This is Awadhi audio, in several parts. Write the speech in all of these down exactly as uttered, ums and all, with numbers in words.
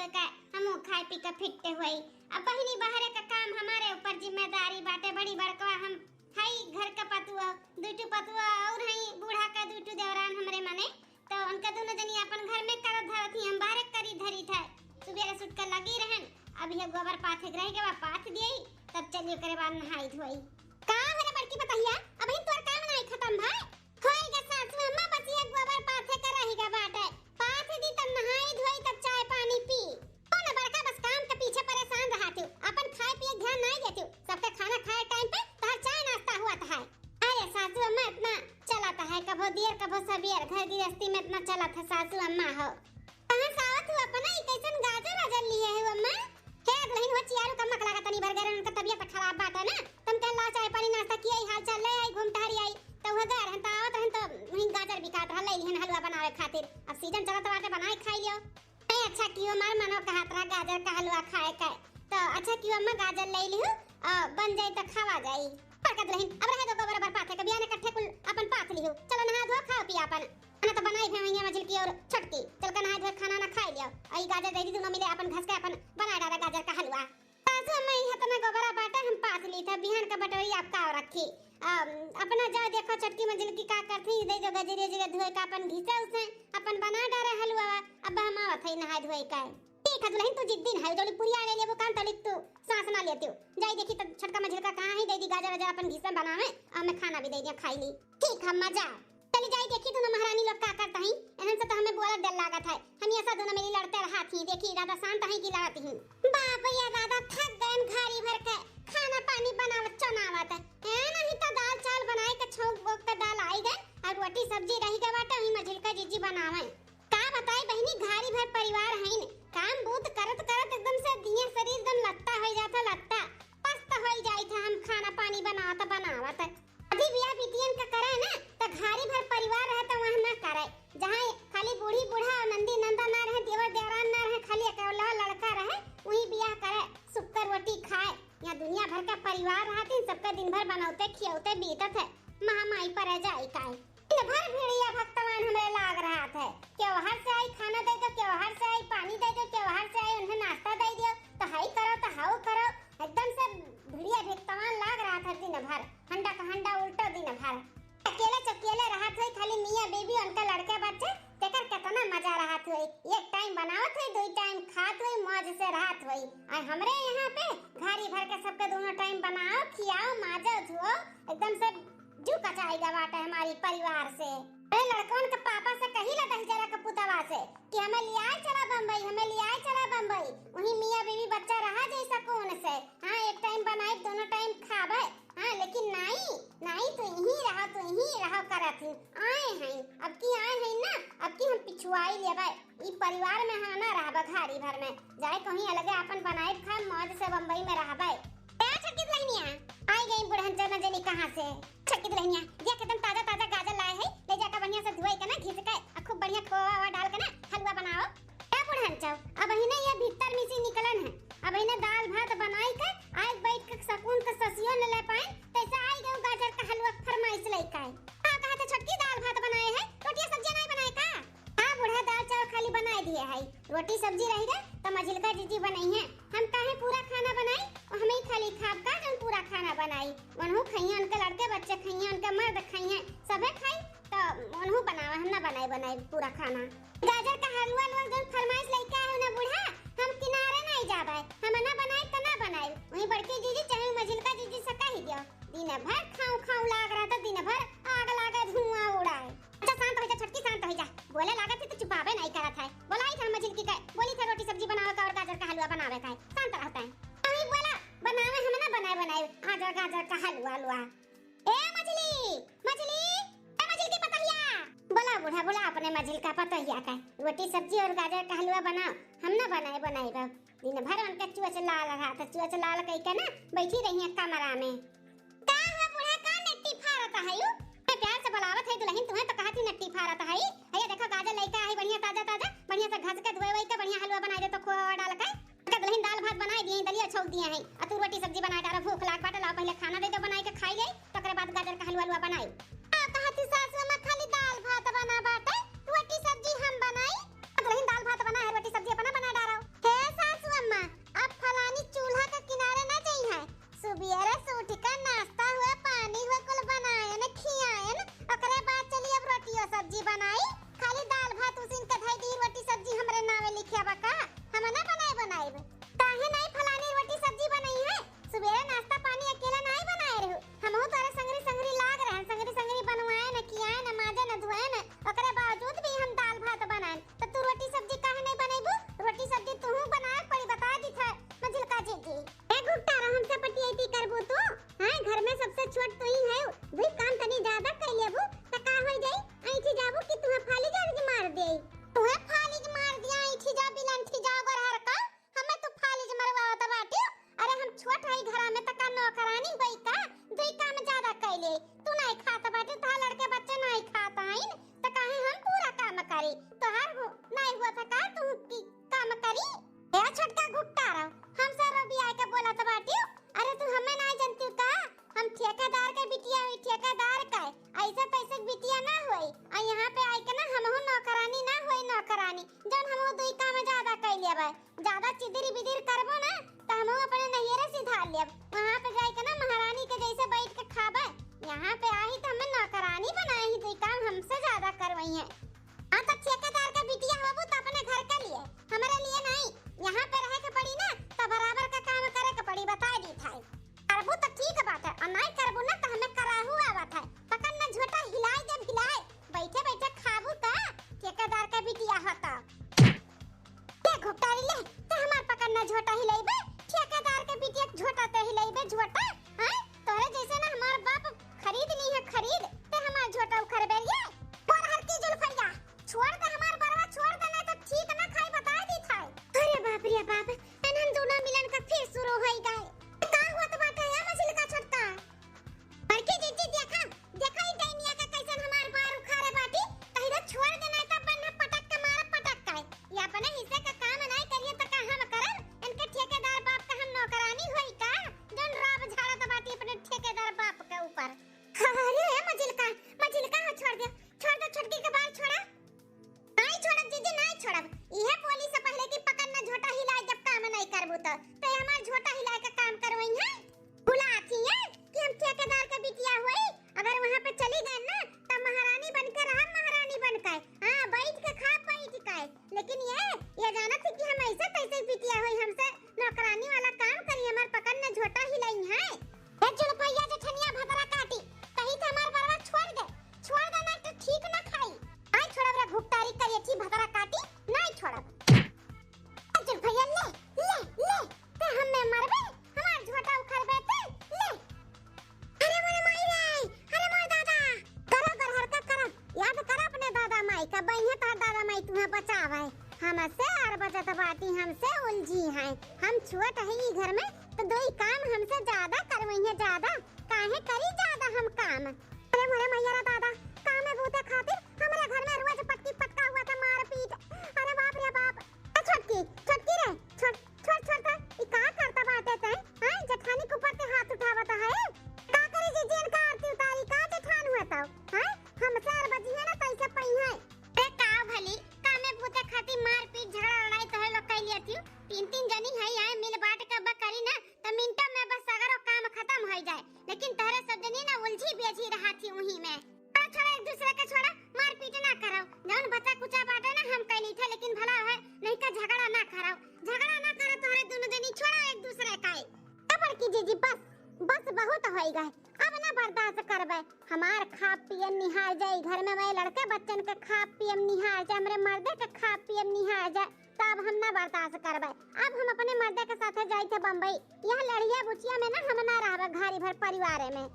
का हमहू खाए पी के फिट होई। अब बहिनी बहरे का काम हमारे ऊपर जिम्मेदारी बाटे बड़ी बड़कवा, हम हई घर का पतुआ, दुइ ठो पतुआ और हई बूढ़ा का दुइ ठो देवरान हमरे मने, तो उनका दोनों जनी अपन घर में करत धरत ही, हम बाहरे करी धरी थे। सुबेरे सुट के लगी रहन, अब ये गोबर पाथे के रह गवा, पाथ दिए, तब चलिए करे बाद नहाई धोई। का हो रे बड़की पतहिया, अबहिन तोर काम नाई खतम भय? होई गा सासू अम्मा, बस ये गोबर पाथे के रह गा बाटे, पाथ दी तब नहाई धोई तब चाय पानी पी। कौन बड़का बस काम के पीछे परेशान रहत हो, अपन खाए पिए ध्यान नाई देत हो, सबके खाना खाए टाइम पे तोहर चाय नाश्ता हुआ है। अरे सासू अम्मा, इतना चलत है, कभो दियर कभो सबियर, घर गृहस्थी में इतना चलत है सासू अम्मा हो। कहाँ से आवत हो अपना, ई कैसन गाजर वाजर लिए हो अम्मा? हे दुल्हन हो चियारू कम मकला का तनी भर गए, उनका तबियत खराब बाटे ना, तुम कह ला चाय पानी नाश्ता किए, हाल चाल ले आई, घूम टहरी आई, तो वह गए रहन, तो आवत रहन, तो वहीं गाजर बिकात रहा, ले लिहन हलवा बनावे खातिर। अब सीजन चलत बाटे, बनाए खाई लियो। ए, अच्छा कियो, हमार मनो कहत रहा गाजर का हलवा खाए का, तो अच्छा कियो अम्मा गाजर ले लिहु, आ, बन जाई तो खावा जाई। पर कद रहिन, अब रहे दो गोबर ओबर पाथे के, बिहाने कट्ठे कुल अपन पाथ लिहु। चलो नहा धो खाओ पिया अपन। खाना तो बनाई है वहीं मझिल की और छोटकी। चल के नहा धो खाना ना खाई लियो। आई गाजर दे दी दोनों मिले अपन घस के अपन बना डाला गाजर का हलवा। सासू अम्मा, इहाँ तना गोबरा बाटे, हम पाथ ली था, बिहान का बटोरी आपका और रखी। अम, अपना जाओ देखो छोटकी मंजिल की का करती, दे दो गजरे जगह धोए का अपन घिसे उसे, अपन बना डारे हलवा। अब हम आवत है नहाए धोए का। ठीक है दुल्हन, तू जिद्दी न है, जोली पूरी आने लेबो काम तलिक तू सांस ना लेती हो। जाई देखी तो छोटका मंजिल का कहाँ है, दे दी गाजर वाजर अपन घिसे बनावे, और मैं खाना भी दे दिया खाई ली। ठीक है अम्मा जा। चली जाई देखी दोनों महारानी लोग का करत हईं। इन्हन से तो हमें बोलत डर लागत है। हम ये सब दोनों मिली लड़ते रहत ही। देखी दादा शांत हईं कि लड़त ही। बाप रे दादा, थक गए हम घारी भर के खाना पानी बनावत चनावत। ए नहीं तो दाल चावल बनाए के छौंक बोक के दाल आई गए और रोटी सब्जी रही गए बाटे, वही मझिल का जीजी बनावे। का बताई बहिनी, घारी भर परिवार हईन, काम बूत करत करत एकदम से दिया शरीर एकदम लत्ता हो जाता, लत्ता पस्त हो जाई था हम खाना पानी बनावत बनावत। शादी बियाह बिटियन का करे ना, त घारी भर परिवार रहे त वहाँ ना करे। जहाँ खाली बूढ़ी बूढ़ा, नंदी नंदा ना रहे, देवर देवरान ना रहे, खाली अकेला लड़का रहे, वही बियाह करे, सुक्कर रोटी खाए। यहाँ दुनिया भर का परिवार रहत है, सबका दिन भर बनौते खियौते बीतत है, महामाई पर जाई काहे। दिन भर भिड़िया भक्तवान हमरे लाग रहत है, केवहर से आई खाना दे दो, केवहर से आई पानी दे दो, केवहर से आई उन्हें नाश्ता दे दियो, तो हई करो तो हाउ करो, एकदम से भिड़िया भक्तवान लाग रहत है दिन भर। हंडा का हंडा उल्टो दिन भर। अकेले चकेले रहत होई, खाली मियाँ बीबी उनका लड़के बच्चे, तेकर केतना मजा रहत होई। एक टाइम बनावत होई, दुई टाइम खात होई, मौज से रहत होई। आ हमरे यहाँ पे घारी भर के सबके दोनों टाइम बनाओ, खियाओ, माजो, धुओ, एकदम से जू कचाई गवाटे हमारी परिवार से। अरे लड़कन के पापा से कही ला दही जरा के पुतवा से कि हमें लियाए चला बम्बई, हमें लियाए चला बम्बई, वहीं मियाँ बीबी बच्चा रहा जाई सकून से। हाँ, एक टाइम बनाई, दोनों टाइम खाबे। हाँ, लेकिन नाई, नाई, तू यहीं रहो, तू यहीं रहो करत ही। आए हैं, अब की आए हैं ना, अब की हम पिछुआई लेबे। ई परिवार में हम ना रहबे घारी भर में, जाए कहीं अलगे आपन बनाए खाए, मौज से बम्बई में रहबे। ए छोटकी दुल्हनिया, आई गई बुढ़न चना जनी कहाँ से। छोटकी दुल्हनिया, देख एकदम ताजा ताजा गाजर लाए है, ले जाकर बढ़िया से धोए के ना, घिस के, आ खूब बढ़िया खोवा ओवा डाल के ना हलवा बनाओ। ए बुढ़न चौ, अबहिने ये भीतर में से निकलन है, अबहिने दाल भात बनाई के, आई बैठ के सकून के ससियो न ले पाए, तैसे आई गयो गाजर का हलवा फरमाइश लेके आए। का कहा थे छोटकी, दाल भात बनाए है, रोटियां सब्जियां नहीं बनाए का? हाँ बूढ़ा, दाल चावल खाली बनाए दिए है, रोटी सब्जी रही गए तो मझिलका जीजी बनई है। हम काहे पूरा खाना बनाई, और हम ही खाली खाब का जौन पूरा खाना बनाई। उनहु खइया, उनके लड़के बच्चे खइया, उनके मर्द खइया, सभे खाई, तो उनहु बनावा, हम ना बनाई, बनाई पूरा खाना। गाजर का हलवा लोग जौन फरमाइश लेके आए हो ना बूढ़ा, हम किनारे नहीं जाबे, हम ना बनाई तो ना बनाई। वहीं बड़की जीजी चाहे मझिलका जीजी से कही दियो, दिन भर खाऊ खाऊ लाग रहा था, दिन भर आग लागे धुआं उड़ाए। अच्छा शांत हो जा छोटकी, शांत हो जा। बोले लागत है तो चुपावे नहीं करत है। बोलाई था मझिलकी के, बोली था रोटी सब्जी बनावे का और गाजर का हलवा बनावे का है। शांत रहता है। अभी बोला बनावे हम ना बनाए बनाए गाजर गाजर का हलवा हलवा। ए मझिली, मझिली, ए मझिलकी पतहिया। बोला बूढ़ा, बोला अपने मझिलका पतहिया का रोटी सब्जी और गाजर का हलवा बनाओ। हम ना बनाए बनाए बा। दिन भर उनका चुअच लाल रहा था, चुअच लाल कई के ना बैठी रही है कमरा में। का हुआ बूढ़ा, का नट्टी फारत है यू? मैं प्यार से बुलावत है दुल्हन, तुम्हें तो कहत ही नट्टी फारत है। अरे देखो गाजर लइका है बढ़िया ताजा ताजा, बढ़िया से घस के धोए वोए के बढ़िया हलवा बनाए दे तो खोआ डाल के। का दुल्हन दाल भात बनाए दिए, दलिया छौंक दिए हैं, आ तू रोटी सब्जी बनाए डालो, भूख लाग बाटे, लाओ पहले खाना दे दो बनाए के खाई ले, तो ओकरे बाद गाजर का हलवा हलवा बनाई। का कहत ही सासू अम्मा, खाली दाल भात बना बाटे, रोटी सब्जी हम बनाई? का दुल्हन दाल भात बना है, रोटी सब्जी अपना बना डालो। हे दुई काम ज्यादा कइ लेबे, ज्यादा चिदिर बिदिर करबो ना, त हमहू अपने नैहरे सिधार लेब। वहाँ पे जाइके ना महारानी के जैसे बैठ के खाबे, यहाँ पे आही त हमें नौकरानी बनाई, दुई काम हमसे ज्यादा करवइहैं। हाँ, त ठेकेदार के बिटिया होबू त अपने घर के लिए, हमरे लिए नहीं। यहाँ पे रहे के पड़ी ना, त बराबर का काम करे के पड़ी, बताइ दी थाई। करबू त ठीक बात है, और नहीं करबू ना त हमें कराहू आवत है। पकड़ ना झोटा हिलाइ देब, हिलाइ। बैठे बैठे खाबू का, ठेकेदार के बिटिया हो त। ले घुपटारी ले, ते हमार पकड़ ना झोटा हिलाइबे, ठेकेदार के बिटिया के झोटा ते हिलाइबे, झोटा। हाँ, तोरे जैसे ना हमार बाप खरीद ली है, खरीद, ते हमार झोटा उखरबे रे। और हर की जुल्फैया, छोड़ दे हमार बरवा, छोड़ दे, नहीं तो ठीक ना खाई, बताइ दी थाई। अरे बाप रे बाप, एनहन दूना मिलन का फिर शुरू होई गए। का हुआ तो बात है, मझिलका छोटका? बड़की जीजी देखा, देखा ई डैनिया का कैसन हमार बार उखाड़े बाटी, कही दो छोड़ दे, नहीं तो बन्ना पटक के मारा, पटक के। ये अपने हिस्से का काम नहीं करिए तो का हम करब? इनके ठेकेदार बाप का हम नौकरानी होई का, जौन राब झाड़त बाटी अपने ठेकेदार बाप के ऊपर? अरे ए मझिलका, मझिलका हो, छोड़ दे, छोड़ दे, छोटकी के बार छोड़ा। नाहीं छोड़ब जीजी, नाहीं छोड़ब। इहे बोली से पहले कि पकड़ ना झोटा हिलाए, जब काम नाहीं करबू तो। ते हमार झोटा हिलाए का काम करवइहैं? भुलात ही है कि हम ठेकेदार के बिटिया होई, अगर वहाँ पे चली गए ना, तब महारानी बन के रहब, महारानी बन के। हाँ, बैठ के खाब, बैठ के। लेकिन ये, ये जानत ही कि हम ऐसे तैसे बिटिया होई, हमसे नौकरानी वाला काम करी, हमार पकड़ न झोटा हिलइहैं। ए जुल्फैया जेठनिया भतरा काटी, कही थे हमार बरवा छोड़ दे, छोड़ दे, नहीं तो ठीक ना खाई। नाहीं छोड़ब रे घुपटारी करियठी भतरा काटी, नाहीं छोड़ब। ए जुल्फैया ले, ले, ले, ते हमें मरबे, हमार झोटा उखरबे ते, ले। अरे मोरे माई रे, अरे मोरे दादा। करा गरहर का करा, याद करा अपने दादा माई का, बइहे तोहार दादा माई तुम्हें बचावे। हमसे अरबजत बाटी, हमसे उलझी हैं। हम छुअत है ई घर में, तो दुई काम हमसे ज्यादा करवइहे ज्यादा। काहे करी ज्यादा हम काम? अरे मोरे मैया रे दादा, कामे बूते खातिर हमरे घर में रोज पटकी पटका हुआ था, मारपीट। अरे बाप रे बाप। ए छोटकी, छोटकी रे, छोट छोड़, छोड़ त, ई का करता बाटे तैं? हैं? जेठानी के ऊपर ते हाथ उठावत है? का करी जीजी, इनका आरती उतारी, का जेठान हुआ तौ? हैं? हमसे अरबजिहे ना, कैसे पइहैं? अरे का भली, कामे बूते खातिर मारपीट, झगड़ा, लड़ाई तोहरे लोग कइ लिया थी। तीन, तीन जनी है, यहाँ मिल बांट के बा करी ना, त मिनटों में बस सगरो काम खतम होइ जाए। लेकिन तोहरे सब जनी ना उलझी बेझी रहा थी उही में। छोड़ा, छोड़ा, एक दूसरे के छोड़ा, मारपीट ना करो। जौन बचा कुचा बाटे ना, हम कइ ली थे, लेकिन भला है, नहीं का झगड़ा ना करो, झगड़ा ना करो, तोहरे दोनों जनी छोड़ा एक दूसरे का। ए बड़की जीजी, बस, बस बहुत होइ गए, अब ना बर्दाश्त करबे। हमार खाब पियब निहार जाए, घर में मैं लड़के बच्चन के खाब पियब निहार जाए, हमरे मर्दे के खाब पियब निहार जाए। त अब हम ना बर्दाश्त करबै। अब हम अपने मर्दे के साथे जाइत है बम्बई। यह लड़िया बुचिया में ना हम ना रहबै, घरी भर परिवारे में।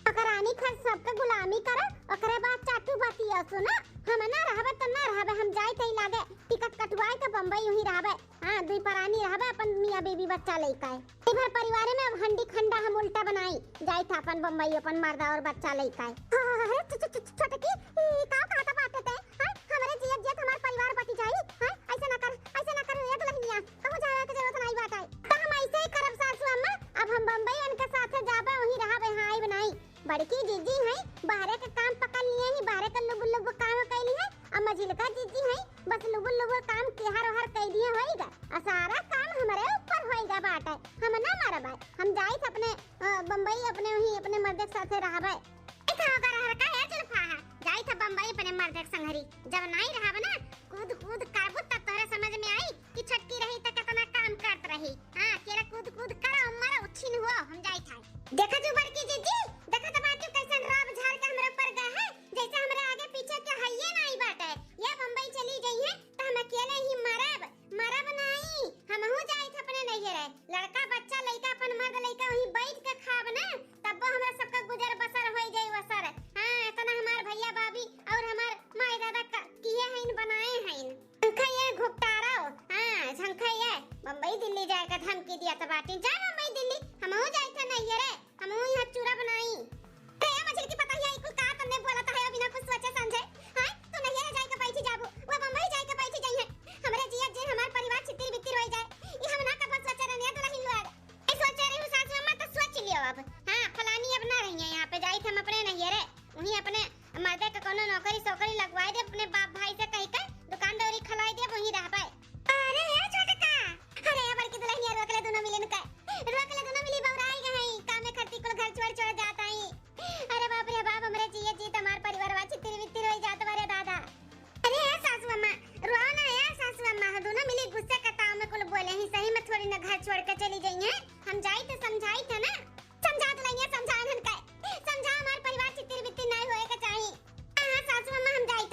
नौकरानी खा सबके गुलामी करो, ओकरे बाद चाटू बतिया सुना। हम ना रहबै त ना रहबै, हम जाइत ही लागे, टिकट कटवाए के बम्बई वहीं रहबै। हाँ, दुई परानी रहबै, अपन मियाँ बीबी बच्चा लइका है। ई भर परिवारे में अब हंडी खंडा हम उल्टा बनाई, जाइत है अपन बम्बई अपन मर्दा और बच्चा लइका है। हाँ, हाँ, हाँ, हाँ, छ-, छ-, छ-, छोटकी, ई का कहता बाटे ते? हाँ, हमरे जियत जियत हमार परिवार बटी जाई, हाँ? ऐसे ना कर, ऐसे ना कर, ए दुल्हनिया, कहूँ जावे के जरूरत नाई बाटे। त हम ऐसे ही करब सासू अम्मा, अब हम बम्बई उनके साथे जाबे, वहीं रहबे, हाँ, आइब नाई। बड़की जीजी हैं, बाहरे के काम पकड़ लिए हैं, बाहरे के लुबुर लुबुर काम कैली है, अब मझिलका जीजी हैं, बस लुबुर लुबुर काम केहर ओहर कइ दिए होइगा, आ सारा काम हमरे ऊपर होइगा बाटे, हम ना मरबे, हम जाइत अपने, अ, बम्बई अपने वहीं अपने मर्दे के साथे रहबे। ए, का ओकर हरका है जुल्फा है, जाइत है बम्बई अपने मर्दे के संघरी। जब नाई रहब ना, कूद कूद करबू तब तोहरे समझ में आई कि छोटकी रही त केतना काम करत रही। हाँ, केरा कूद कूद करा, उम्र उछिन हुआ, हम जाइत है। देखा जो बड़की जीजी, देखा त बाजू कैसन राब झाड़ के हमरे ऊपर गए है, जैसे हमरे आगे पीछे के हइये नाई बाटे। ये बम्बई चली जइहे त हम अकेले ही मरब। मरब नाई, हमहू जाइत अपने नैहरे। लड़का बच्चा लइका, अपन मर्द लइका वहीं बैठ के खाब ना, तब्बो हमरा सबका गुजर बसर होइ जाई बसर। हाँ, एतना हमार भइया भाभी और हमार माई दादा क-, किहे हइन, बनाए हइन। झंखा ये घुपटारो, हाँ, झंखा ये बम्बई दिल्ली जाए का धमकी दिया त बाटी। जा बम्बई दिल्ली, हमहू जाइत है नैहरे, हमहू यहाँ चूरा बनाई। अरे ए मझिलकी पतहिया, ई कुल का तन्ने बोलत है बिना कुछ सोचे समझे?